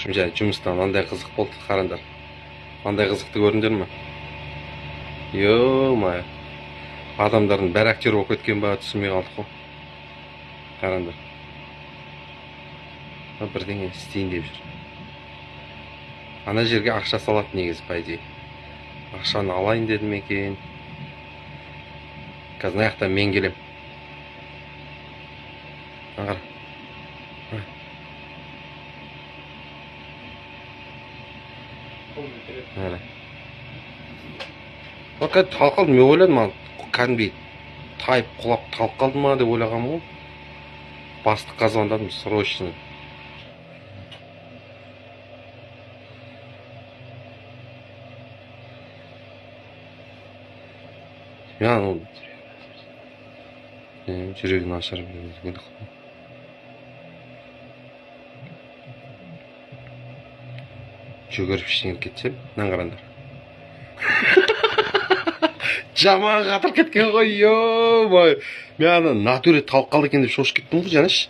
Общем, жаңа жұмыстан андай қызық болды, қараңдар. Андай қызықты көрдіңдер ме? Ё-моё. Адамдардың бәрі актер болып кеткен ба, түсінбей қалдық қой. Қараңдар. Бірдеңе істейін деп жүр. Ана жерге ақша салады негізі, по идее. Ақшаны алайын дедім екен. Қазір мына жақтан мен келем. Қара. Қара. Кәдімгі талып қалдым, мен ойладым, ал кәдімгідей тайып құлап талып қалды ма деп ойлағанмын ғой. Бастыққа звондадым срочно. Мен анау жүрегі нашар. Жүгіріп іштен кетсем, мынаны қараңдар. Жаман қатырып кеткен ғой, ё-моё. Мен ана натуре талып қалды екен деп шошып кеттім ғой, жанаш.